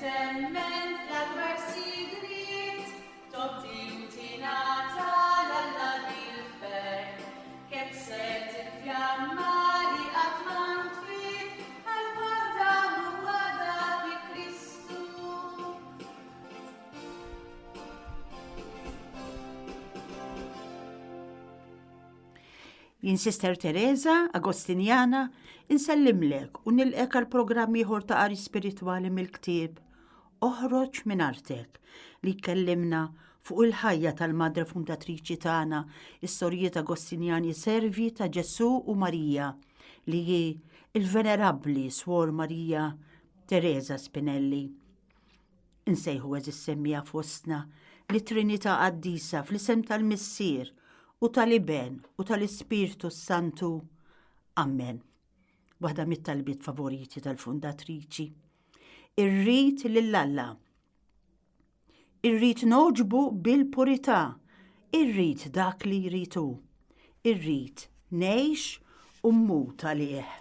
temmen fl-akbar sigriet, tobdi u tingħata 'l Alla bil-ferħ. Kebset il-fjamma li qatt ma ntfiet għal waħda mwaħda fi Kristu. Jien Sister Teresa, Agostinjana, insellimlek u nilqek għal programm ieħor ta' qari spiritwali mill-ktieb Oħroġ minn artek li jkellimna fuq il-ħajja tal-Madre Fundatriċi tagħna, is-Sorijiet Agostinjani Servi ta' Ġesù u Marija, li hi il-Venerabbli Swor Marija Teresa Spinelli. Insejħu għeżież semmiegħa fostna lit-Trinità Qaddisa fl-isem tal-Missier u tal-Iben u tal-Ispirtu s-Santu. Ammen. Waħda mit-talbiet favoriti tal-fundatriċi. Irrid lil Alla. Irrid nogħġbu bil-purità. Irrid dak li jrid hu. Irrid ngħix u mmut għalih.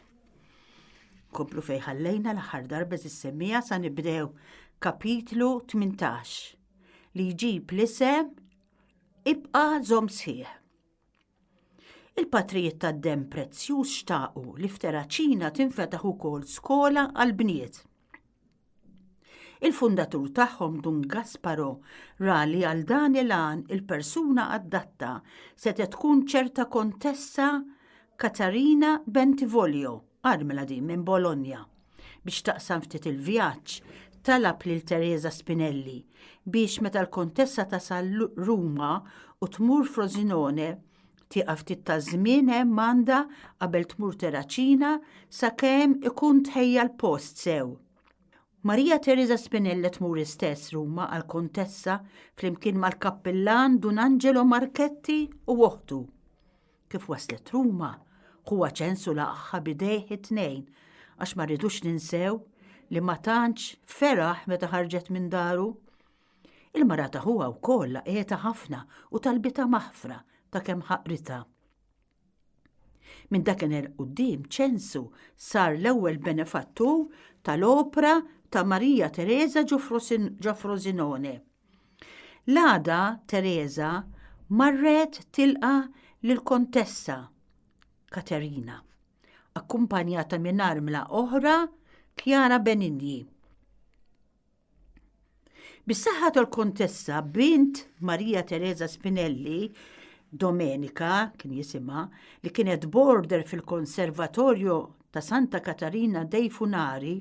Komplu fejn ħallejna l-aħħar darba semmija sa nibdew kapitlu 18 li jġib l-isem Ibqa' żomm sħiħ. Il-patrijiet tad-demm prezzjuż xtaqu li f'Terracina tinfetaħ ukoll skola għall-bniet. Il-fundatur tagħhom Dun Gasparo ra li għal dan il-għan il-persuna adatta setgħet tkun ċerta Kontessa Catarina Bentivoglio, armla din minn Bologna. Biex taqsam ftit il-vjaġġ, talab lil Teresa Spinelli biex meta l-Kontessa tasal Ruma u tmur Frosinone Tieqaf ftit taż-żmien hemm għandha qabel tmur Terracina sakemm ikun tħejja l-post sew. Maria Teresa Spinelli tmur hi stess Ruma għall-Kontessa flimkien mal-kappillan Dun Angelo Marchetti u oħtu. Kif waslet Ruma, ħuha Ċensu laqagħha b'idejh it-tnejn għax ma rridux ninsew li ma tantx feraħ meta ħarġet minn daru. Il-mara ta' ħuha wkoll laqgħetha ħafna u talbitha maħfra ta' kemm ħaqritha. Minn dakinhar 'l quddiem Ċensu sar l-ewwel benefattur tal-opra ta' Maria Teresa ġo Frosinone. L-għada Teresa marret tilqa' lill-Kontessa Katerina, akkumpanjata minn armla oħra Chiara Benigni. Bis-saħħa tal-Kontessa, bint Maria Teresa Spinelli, Domenica kien jisimha, li kienet border fil-Konservatorju ta' Santa Katarina dei Funari,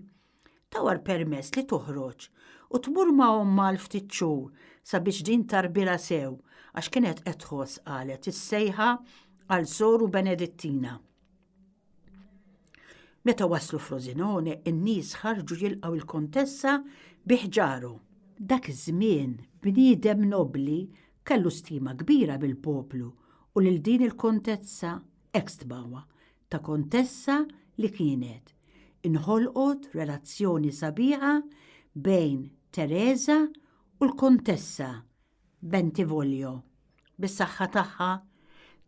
tawha l-permess li toħroġ u tmur ma' ommha għal ftit xhur sabiex din tarbilha sew għax kienet qed tħoss qalet is-sejħa għal soru Benedittina. Meta waslu Frosinone, in-nies ħarġu jilqgħu il-Kontessa bi ħġaru. Dak iż-żmien, bniedem nobbli kellu stima kbira bil-poplu u lil din il-Kontessa hekk stmawha, ta' Kontessa li kienet. Inħolqot relazzjoni sabiħa bejn Tereża u l-Kontessa Bentivoglio. Bis-saħħa tagħha,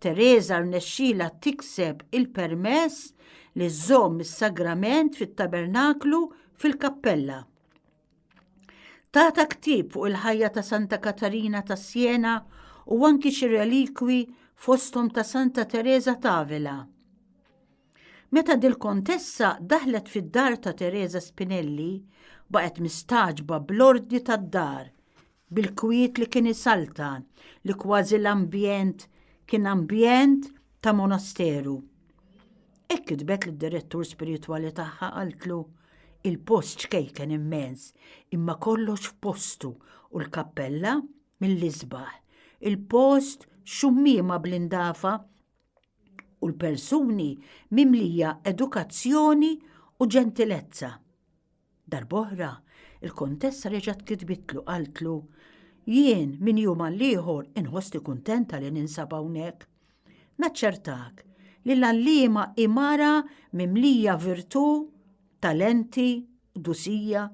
Tereża rnexxielha tikseb il-permess li żżomm is-sagrament fit-tabernaklu fil-kappella. Tata ktieb fuq il-ħajja ta' Santa Katarina ta' Siena u anki xi relikwi fosthom ta' Santa Tereża t'Avila. Meta dil-kontessa daħlet fid-dar ta' Tereża Spinelli, baqgħet mistagħġba bl-ordni tad-dar bil-kwiet li kien isaltan, li kważi l-ambjent kien ambjent ta' monasteru. Hekk kitbet lid-direttur spiritwali tagħha qaltlu il-post ċkejken immens, imma kollox f'postu u l-kappella mill-isbaħ. Il-post xummiema bl-indafa u l-persuni mimlija edukazzjoni u ġentilezza. Darb'oħra, il-Kontessa reġgħet kitbitlu qaltlu, Jien minn jum għall-ieħor inħossni kuntenta li ninsab hawnhekk. Naċċertak li l-għalliema hi mara mimlija virtù, talenti, qdusija.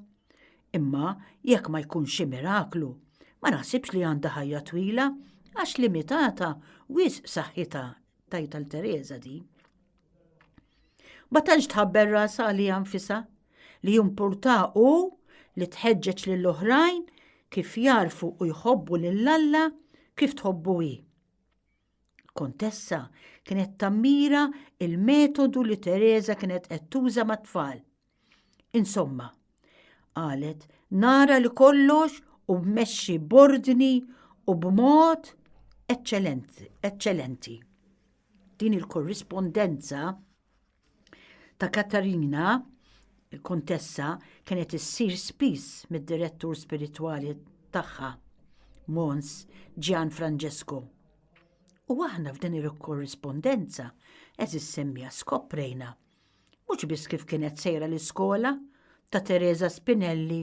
Imma jekk ma jkunx xi miraklu, ma naħsibx li għandha ħajja twila għax limitata wisq saħħitha tgħid għal Tereża di. Ma tantx tħabber rasha għaliha nfisha. Li jimpurta hu li tħeġġeġ lill-oħrajn kif jagħrfu u jħobbu lil Alla kif tħobbu hi. Il-Kontessa kienet tammira il-metodu li Tereża kienet qed tuża mat-tfal. Insomma, qalet, nara li kollox hu mmexxi b'ordni u b'mod eċċellenti. Din il-korrispondenza ta' Katarina, il-Kontessa, kienet issir spiss mid-direttur spiritwali tagħha, Mons Gian Francesco. U aħna f'din il-korrispondenza, eżis semmija skoprejna mhux biss kif kienet sejra l-iskola ta' Teresa Spinelli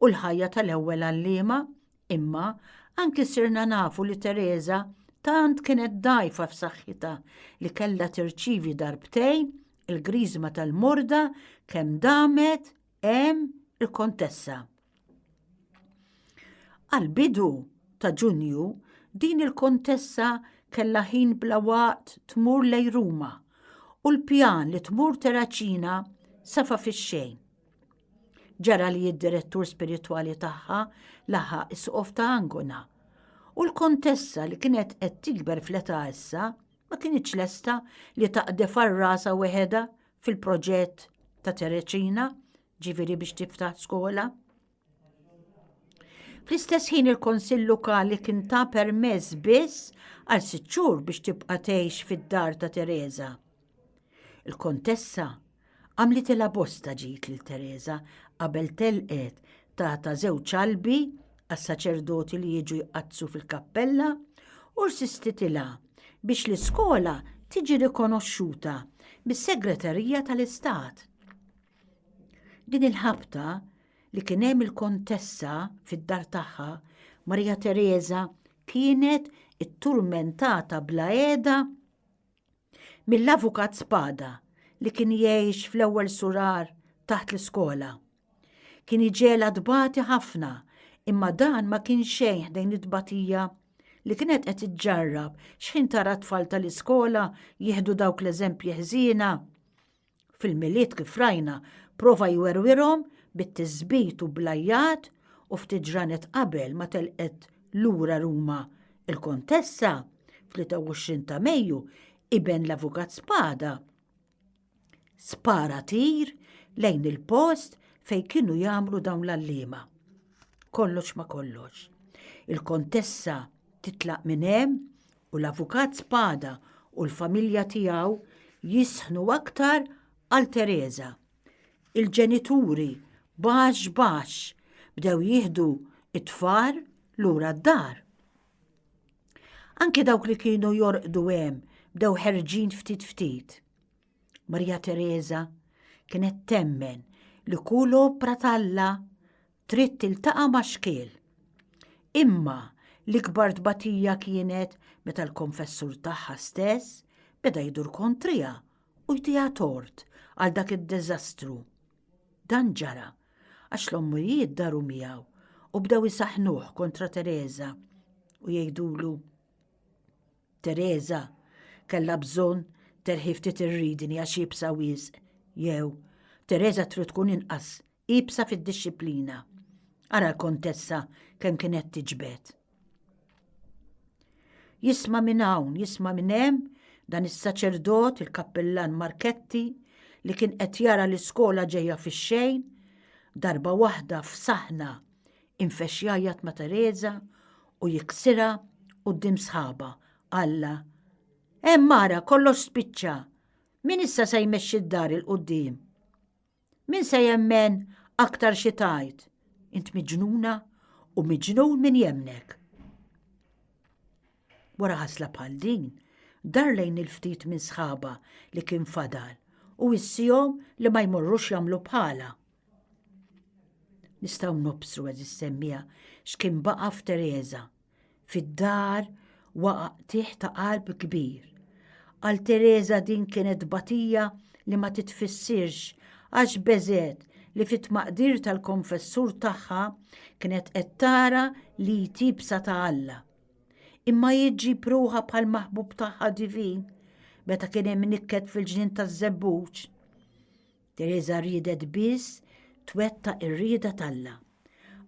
u l-ħajja tal-ewwel għalliema, imma anki sirna nafu li Teresa tant kienet dgħajfa f'saħħitha li kellha tirċievi darbtejn il-griżma tal-morda kemm damet hemm il-Kontessa. Għall-bidu ta' Ġunju, din il-Kontessa kellha ħin bla waqt tmur lejn Ruma u l-pjan li tmur Terracina safa fix-xejn. Ġara li d-direttur spiritwali tagħha laħaq isqof ta' Angona u l-Kontessa li kienet qed tikber fl-età issa ma kinitx lesta li taqdef għal rasha weħedha fil-proġett ta' Terracina ġifieri biex tiftaħ skola. Fl-istess ħin il-Konsill Lokali kien ta permess biss għal sitt xhur biex tibqa' tgħix fid-dar ta' Tereża. Il-Kontessa għamlitilha bosta ġid lil Tereża qabel telqet tata żewġ albi għas-saċerdoti li jiġu jqaddsu fil-kappella u rsistitilha biex l-iskola tiġi rikonoxxuta mis-Segreterija tal-Istat. Din il-ħabta li kien hemm il-kontessa fid-dar tagħha, Maria Teresa kienet itturmentata bla qiegħda mill-avukat Spada li kien jgħix fl-ewwel surar taħt l-iskola. Kien iġegħelha tbati ħafna, imma dan ma kien xejn ħdejn it-tbatija li kienet qed iġġarrab x'ħin tara t-tfal tal-iskola jieħdu dawk l-eżempji ħżiena. Fil-Milied kif rajna prova jwerwirhom bit-tisbit u bl-għajjat u ftit ġranet qabel ma telqet lura Ruma il-Kontessa, fl-23 ta' Mejju, iben l-Avukat Spada spara tir lejn il-post fejn kienu jagħmlu dawn l-għalliema. Kollox ma kollox. Il-Kontessa titlaq minn hemm u l-Avukat Spada u l-familja tiegħu jisħnu aktar għal Tereża. Il-ġenituri baxx baxx bdew jieħdu t-tfal lura d-dar. Anki dawk li kienu jorqdu hemm bdew ħerġin ftit ftit. Maria Tereża kienet temmen li kull opra t'Alla trid tiltaqa' ma' xkiel. Imma l-ikbar tbatija kienet meta l-konfessur tagħha stess beda jdur kontriha u jtiha tort għal dak id-diżastru. Dan ġara għax l-ommijiet daru miegħu u bdew isaħħnuh kontra Tereża u jgħidulu Tereża kellha bżonn terħi ftit ir-ridini għax iebsa wisq jew Tereża trid tkun inqas iebsa fid-dixxiplina. Ara l-kontessa kemm kienet tiġbed. Jisma' minn hawn, jisma' minn hemm dan is-saċerdot, il-kappillan Marchetti, li kien qed jara l-iskola ġejja fix-xejn, darba waħda f'saħna infex jgħajjat ma' Tereża u jiksirha quddiem sħabha, Alla, hemm ara kollox spiċċa, min issa se jmexxi d-dar 'il quddiem? Min se jemmen aktar xi tgħid? Int miġnuna u miġnun min jemmnek. Wara ħasla bħal din, dar lejn il-ftit minn sħaba li kien fadal u wissihom li ma jmorrux jagħmlu bħala. Nistgħu nobsru għeżież semmiegħa x'kien baqa' f'Tereża Fid-dar waqa' qtigħ ta' qalb kbir. Għal Tereża din kienet tbatija li ma titfissirx għax beżgħet li fit-tmaqdir tal-konfessur tagħha kienet qed tara l-id iebsa ta' Alla. Imma hi ġġib ruħha bħall-maħbub tagħha divin meta kien hemm nikket fil-ġnien taż-żebbuġ. Tereża riedet biss twettaq ir-rieda t'Alla.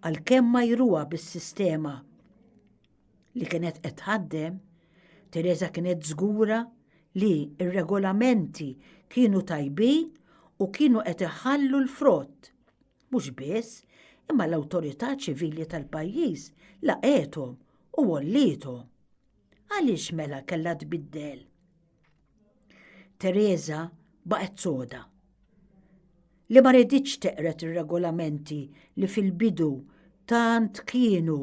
Għalkemm għajruha bis-sistema li kienet qed tħaddem, Tereża kienet żgura li r-regolamenti kienu tajbin u kienu qed iħallu l-frott. Mhux biss, imma l-awtorità ċivili tal-pajjiż laqgħethom u għolliethom. Għaliex mela kellha tbiddel? Tereża baqgħet soda. Li ma riditx teqred ir-regolamenti li fil-bidu tant kienu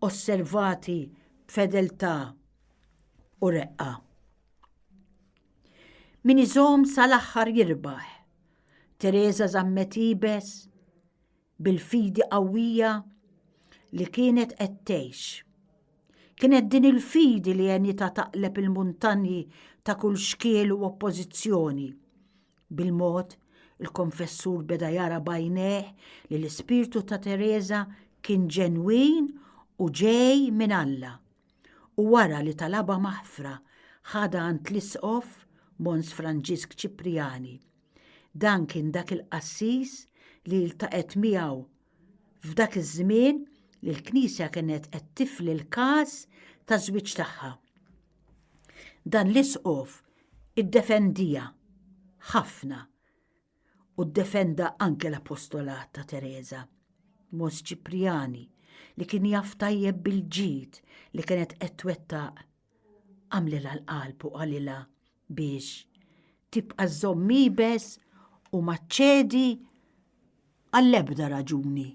osservati b'fedeltà u reqqa. Min iżomm sal-aħħar jirbaħ. Tereża żammet iebes bil-fidi qawwija li kienet qed tgħix. Kienet din il-fidi li għenitha taqleb il-muntanji ta' kull xkiel u oppożizzjoni. Bil-mod, il-konfessur beda jara b'għajnejh li l-ispirtu ta' Tereża kien ġenwin u ġej minn Alla. U wara li talabha maħfra, ħadha għand l-Isqof Mons Franġisk Ċipriani. Dan kien dak il-qassis li ltaqgħet miegħu f'dak iż-żmien li l-Knisja kienet qed tifli l-każ taż-żwieġ tagħha. Dan l-isqof iddefendiha ħafna u ddefenda anke l-apostolat ta' Tereża. Mons Ċipriani li kien jaf tajjeb bil-ġid li kienet qed twettaq għamlilha l-qalb u qalilha biex tibqa' żżomm iebes u ma ċċedi għall-ebda raġuni.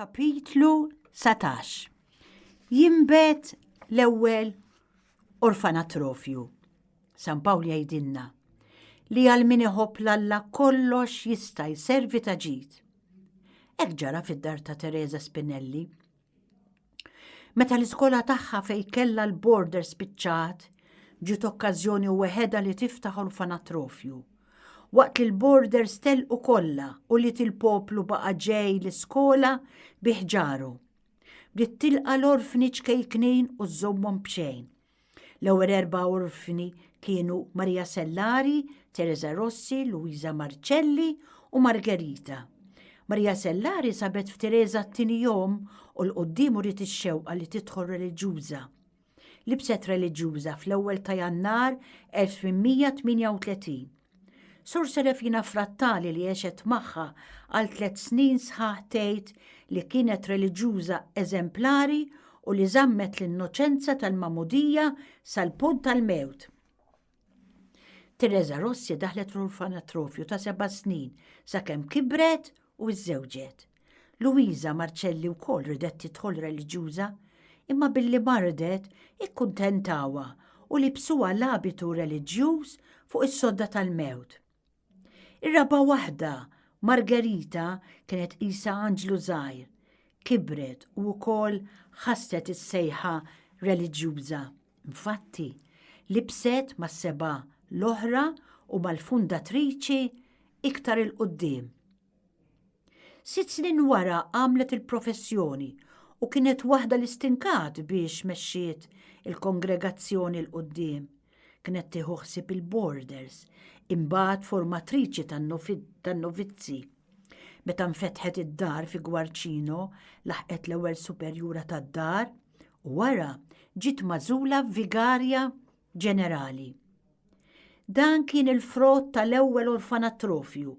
Kapitlu 19 Jinbet l-ewwel orfanatrofju. San Pawl jgħidilna li għal min iħobb l-Alla kollox jista' jservi ta' ġid. Hekk ġara fid-dar ta' Teresa Spinelli. Meta l-iskola tagħha fejn kellha l-border spiċċat, ġiet okkażjoni weħedha li tiftaħ orfanatrofju. Waqt li l-borders telqu kollha u li il-poplu baqa' ġej l-iskola bi ħġaru. Bdiet tilqa' l-orfni ċkejknin u żżommhom b'xejn. L-ewwel erba' orfni kienu Maria Sellari, Teresa Rossi, Luisa Marcelli u Margherita. Maria Sellari sabet f'Teresa t-tieni jom u l-quddiem uriet ix-xewqa li tidħol reliġjuża. Libset reliġjuża fl-ewwel ta' Jannar 1838. Sur Serafina Frattali li għexet magħha għal tlett snin sħaħ tgħid li kienet reliġjuża eżemplari u li żammet l-innoċenza tal-magħmudija sal-punt tal-mewt. Teresa Rossi daħlet fl-orfanatrofju ta' seba' snin sakemm kibret u iżżewġet. Luisa Marcelli wkoll ridet tidħol reliġjuża, imma billi mardet ikkuntentawha u libsuha l-abitu reliġjuż fuq is-sodda tal-mewt. Ir-raba' waħda, Margherita, kienet qisha anġlu żgħir. Kibret u wkoll ħasset is-sejħa reliġjuża. Infatti, libset mas-seba' l-oħra u mal-fundatriċi iktar 'il quddiem. Sitt snin wara għamlet il-professjoni u kienet waħda li stinkat biex mexxiet il-kongregazzjoni 'l quddiem. Kienet tieħu ħsieb il-boarders, imbagħad formatriċi tan-novizzi. Meta nfetħet id-dar fi Guarcino, laħqet l-ewwel superjura tad-dar u wara ġiet magħżula vigarja ġenerali. Dan kien il-frott tal-ewwel orfanatrofju.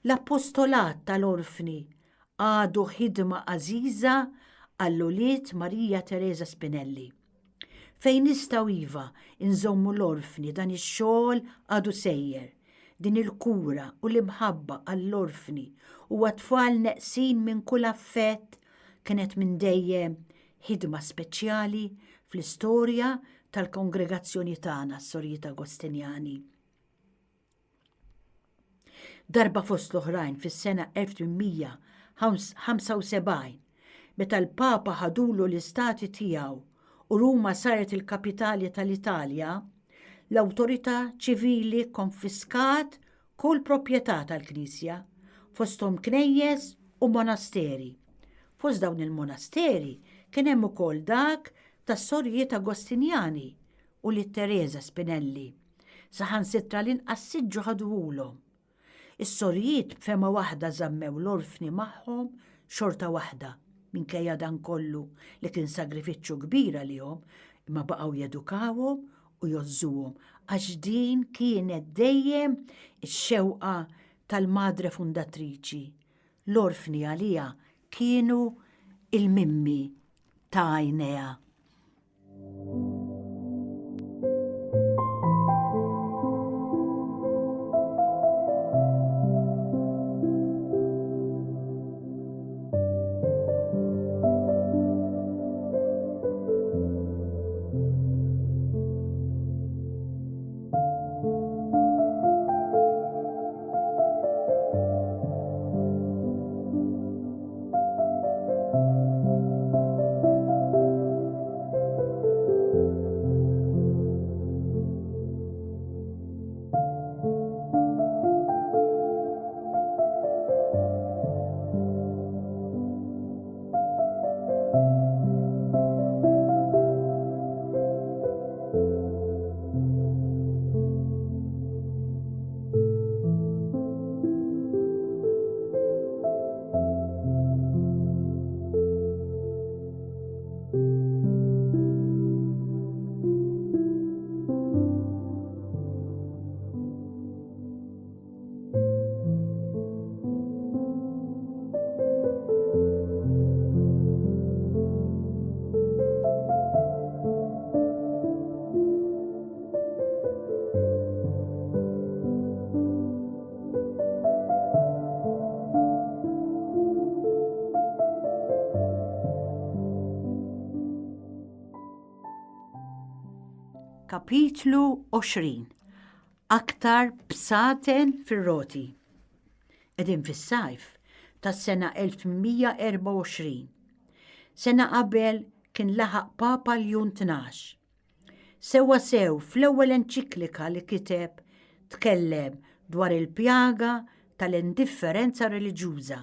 L-appostolat tal-orfni għadu ħidma għażiża għall-ulied Marija Tereża Spinelli. Fejn nistgħu iva nżommu l-orfni dan ix-xogħol għadu sejjer. Din il-kura u l-imħabba għall-orfni u għat-tfal neqsin minn kull affett kienet minn dejjem ħidma speċjali fl-istorja tal-kongregazzjoni tagħna s-Sorijiet Agostinjani. Darba fost l-oħrajn fis-sena 1875, meta l-Papa ħadulu l-istati tiegħu u Ruma saret il-kapitali tal-Italja, l-awtorità ċivili konfiskat kull proprjetà tal-Knisja, fosthom knejjes u monasteri. Fost dawn il-monasteri kien hemm ukoll dak tas-Sorijiet Agostinjani u lil Tereża Spinelli. Saħansitra l-inqas siġġu ħaduhulhom. Is-sorijiet b'fehma waħda żammew l-orfni magħhom xorta waħda, minkejja dan kollu li kien sagrifiċċju kbir għalihom, imma baqgħu jedukawhom u jgħożżuhom għax din kienet dejjem ix-xewqa tal-Madre Fundatriċi. L-orfni għaliha kienu il-mimmi ta' għajnejha. Kapitlu 20 Aktar bsaten fir-roti Qegħdin fis-sajf tas-sena 1824. Sena qabel kien laħaq Papa Ljun 12. Sewwasew fl-ewwel enċiklika li kiteb tkellem dwar il-pjaga tal-indifferenza reliġjuża.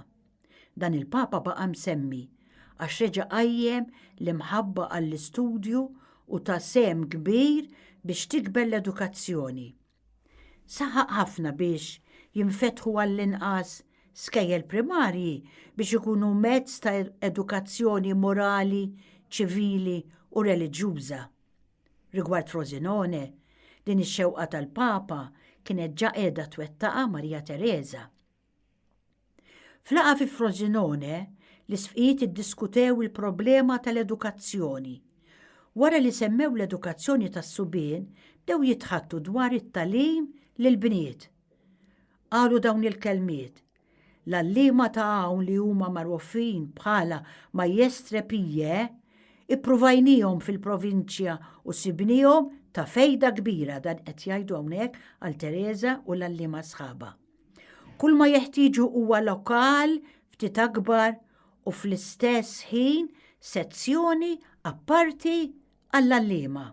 Dan il-Papa baqa' msemmi għax reġa' qajjem l-imħabba għall-istudju u ta sehem kbir biex tikber l-edukazzjoni. Saħaq ħafna biex jinfetħu għall-inqas skejjel primarji biex ikunu mezz ta' edukazzjoni morali, ċivili u reliġjuża. Rigward Frosinone, din ix-xewqa tal-Papa kienet ġa qiegħda twettaqha Maria Tereża. F'laqgħa fi Frosinone, l-isqfijiet iddiskutew il-problema tal-edukazzjoni. Wara li semmew l-edukazzjoni tas-subien, bdew jitħaddtu dwar it-tagħlim lill-bniet. Qalu dawn il-kelmiet, L-għalliema ta' hawn li huma magħrufin bħala majestre pie, ippruvajniehom fil-provinċja u sibniehom ta' fejda kbira, dan qed jgħidu hawnhekk għal Tereża u l-għalliema sħabha. Kull ma jeħtieġu huwa lokal ftit akbar u fl-istess ħin sezzjoni apparti għall-għalliema.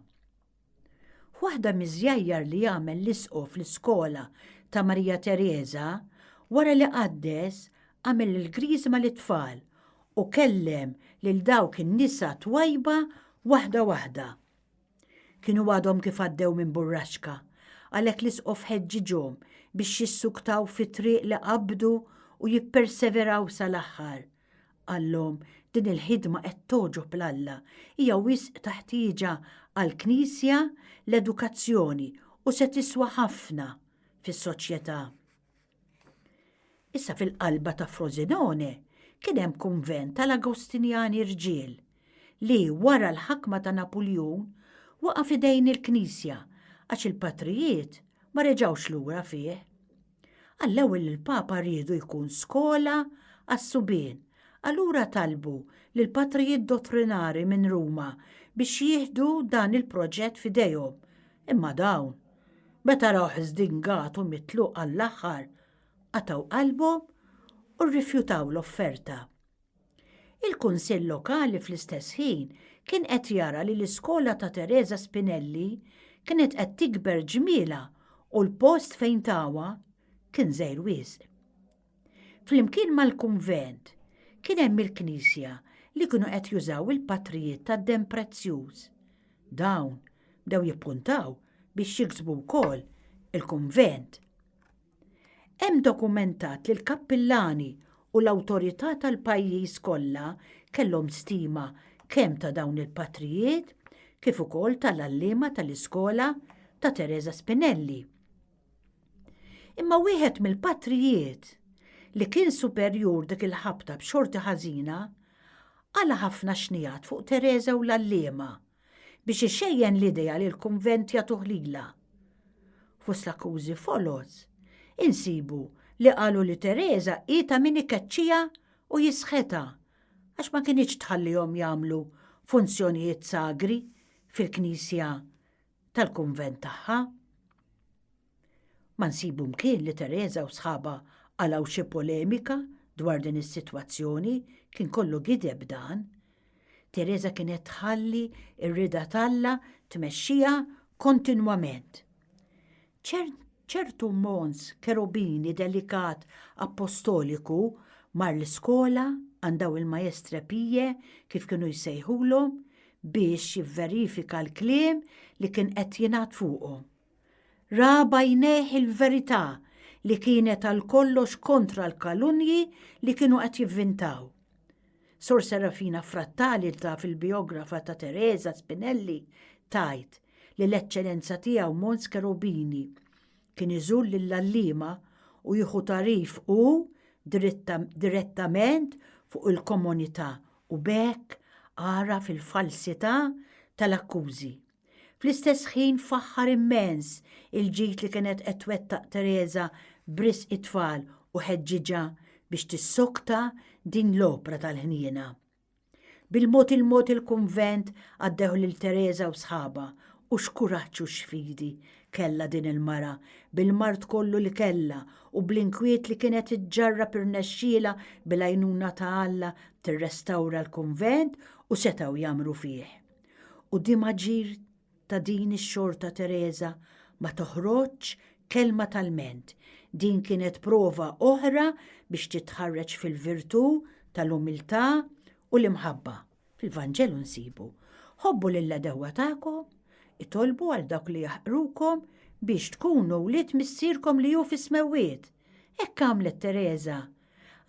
Waħda miż-żjajjar li għamel l-isqof l-iskola ta' Marija Tereża, wara li qaddes, għamel il-griżma lit-tfal u kellem lil dawk in-nisa twajba waħda waħda. Kienu għadhom kif għaddew minn burraxka, għalhekk l-Isqof ħeġġiġhom biex jissuktaw fit-triq li qabdu u jipperseveraw sal-aħħar. Qallhom. Din il-ħidma qed togħġob 'l Alla, hija wisq ta' ħtieġa għall-Knisja, l-edukazzjoni u se tiswa ħafna fis-soċjetà. Issa fil-qalba ta' Frosinone kien hemm kunvent tal-Agostinjani rġiel li wara l-ħakma ta' Napuljun waqa' f'idejn il-Knisja għax il-patrijiet ma reġgħux lura fih. Għall-ewwel il-Papa riedu jkun skola għas-subien, allura talbu lill-patrijiet dottrinari minn Ruma biex jieħdu dan il-proġett f'idejhom, imma dawn, meta rawh żdingat u mitluq għall-aħħar, qatgħu qalbhom u rrifjutaw l-offerta. Il-Kunsill Lokali fl-istess ħin kien qed jara li l-iskola ta' Tereża Spinelli kienet qed tikber ġmielha u l-post fejn tawha kien żgħir wisq. Flimkien mal-kunvent kien hemm il-knisja li kienu qed jużaw il-patrijiet tad-demm prezzjuż. Dawn bdew jippuntaw biex jiksbu wkoll il-kunvent. Hemm dokumentat li l-kappillani u l-awtorità tal-pajjiż kollha kellhom stima kemm ta' dawn il-patrijiet kif ukoll tal-għalliema tal-iskola ta' Tereża Spinelli. Imma wieħed mill-patrijiet li kien superjur dik il-ħabta b'xorti ħażina qala' ħafna xnigħat fuq Tereża u l-għalliema biex ixejjen l-idea li l-kunvent jagħtuh lilha. Fost l-akkużi foloz, insibu li qalu li Tereża hi ta' min ikeċċiha u jisħetha għax ma kinitx tħallihom jagħmlu funzjonijiet sagri fil-knisja tal-kunvent tagħha. Ma nsibu mkien li Tereża u sħabha qalgħu xi polemika dwar din is-sitwazzjoni, kien kollu gideb dan. Tereża kienet tħalli r-rieda t'Alla tmexxiha kontinwament. Ċertu Mons Cherubini delikat appostoliku mar l-iskola għand dawn il-maestre pie kif kienu jsejħulhom biex jivverifika l-kliem li kien qed jingħad fuqhom. Ra b'għajnejh il-verità li kienet għal kollox kontra l-kalunji li kienu qed jivvintaw. Sor Serafina Frattali li taf il-biografa ta' Teresa Spinelli tgħid li l-Eċċellenza Tiegħu Mons Cherubini kien iżur lill-għalliema u jieħu tagħrif hu direttament fuq il-komunità u b'hekk għaraf il-falsità tal-akkużi. Fl-istess ħin faħħar immens il-ġid li kienet qed twettaq Tereża b'risq it-tfal u ħeġġiġha biex tissokta din l-opra tal-ħniena. Bil-mod il-mod il-kunvent għaddew lil Tereża u sħabha u x'kuraġġ u x'fidi kellha din il-mara bil-mard kollu li kellha u bl-inkwiet li kienet iġġarrab irnexxielha bil-għajnuna ta' Alla tirrestawra l-kunvent u setgħu jgħammru fih. Quddiem aġir ta' din ix-xorta Tereża ma toħroġx kelma ta' lment. Din kienet prova oħra biex titħarreġ fil-virtù tal-umiltà u l-imħabba. Fil-Vanġelu nsibu, Ħobbu lill-għedewwa tagħkom, itolbu għal dawk li jaħqrukom biex tkunu wlied Missierkom li hu fis-smewwiet. Hekk għamlet Tereża.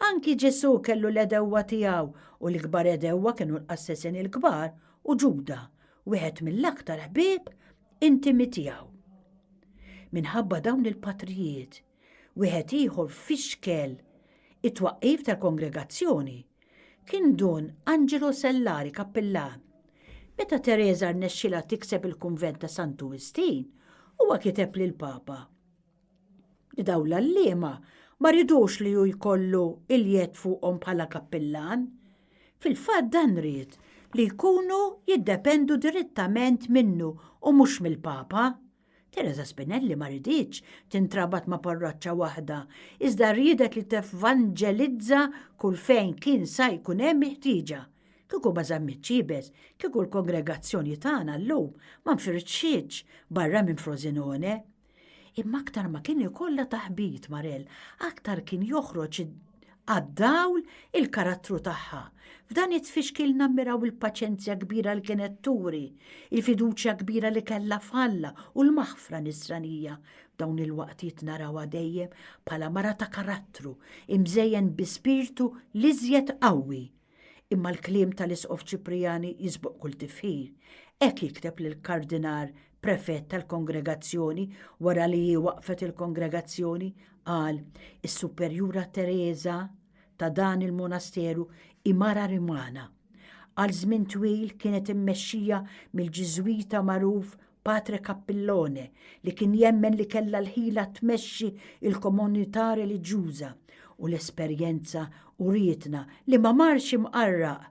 Anki Ġesù kellu l-għedewwa tiegħu u l-ikbar għedewwa kienu l-qassesin il-kbar u Ġuda, wieħed mill-aktar ħbieb intimi tiegħu. Minħabba dawn il-patrijiet, wieħed ieħor fixkel it-twaqqif tal-kongregazzjoni kien Dun Angelo Sellari kappillan. Meta Tereża rnexxilha tikseb il-kunvent ta' Santu Wistin, huwa kiteb lill-Papa li dawn l-għalliema ma ridux li hu jkollu il-jedd fuqhom bħala kappillan. Fil-fatt dan ried li jkunu jiddependu direttament minnu u mhux mill-Papa. Teresa Spinelli ma riditx tintrabat ma' parroċċa waħda, iżda riedet li tevanġelizza kull fejn kien sa jkun hemm il-ħtieġa. Kieku ma żammitx iebes, kieku l-kongregazzjoni tagħna llum ma nfirxitx barra minn Frosinone. Imma aktar ma kien ikollha taħbit Marel, aktar kien joħroġ għad-dawl il-karattru tagħha. F'dan it-tfixkil nammiraw il-paċenzja kbira li kienet turi, il-fiduċja kbira li kellha f'Alla u l-maħfra nisranija. F'dawn il-waqtiet narawha dejjem bħala mara ta' karattru, imżejjen bi spirtu l-iżjed qawwi. Imma l-kliem tal-Isqof Ċiprijani jisboq kull tifħir. Hekk jikteb lill-Kardinal Prefett tal-Kongregazzjoni wara li hi waqqfet il-Kongregazzjoni, qal, Is-Superjura Tereża ta' dan il-monasteru hi mara Rumana. Għal żmien twil kienet immexxija mill-Ġiżwita magħruf Patre Cappillone li kien jemmen li kellha l-ħila tmexxi l-komunità reliġjuża u l-esperjenza urietna li ma marx imqarraq.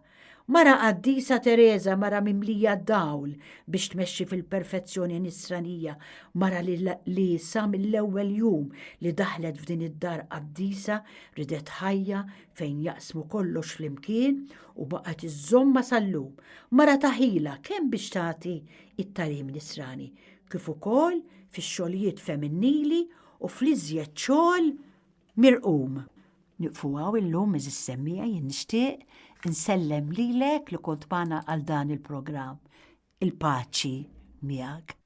Mara qaddisa Tereża mara mimlija dawl biex tmexxi fil-perfezzjoni nisranija, mara li, li sa mill-ewwel jum li daħlet f'din id-dar qaddisa ridet ħajja fejn jaqsmu kollox flimkien u baqgħet iżżommha sal-lum. Mara ta' ħila kemm biex tagħti it-tagħlim nisrani, kif ukoll fix-xogħlijiet femminili u fl-iżjed xogħol mirqum. Nieqfu hawn illum għeżież semmiegħa jien nixtieq insellem lilek li kont magħna għal dan il-programm. Il-paċi miegħek.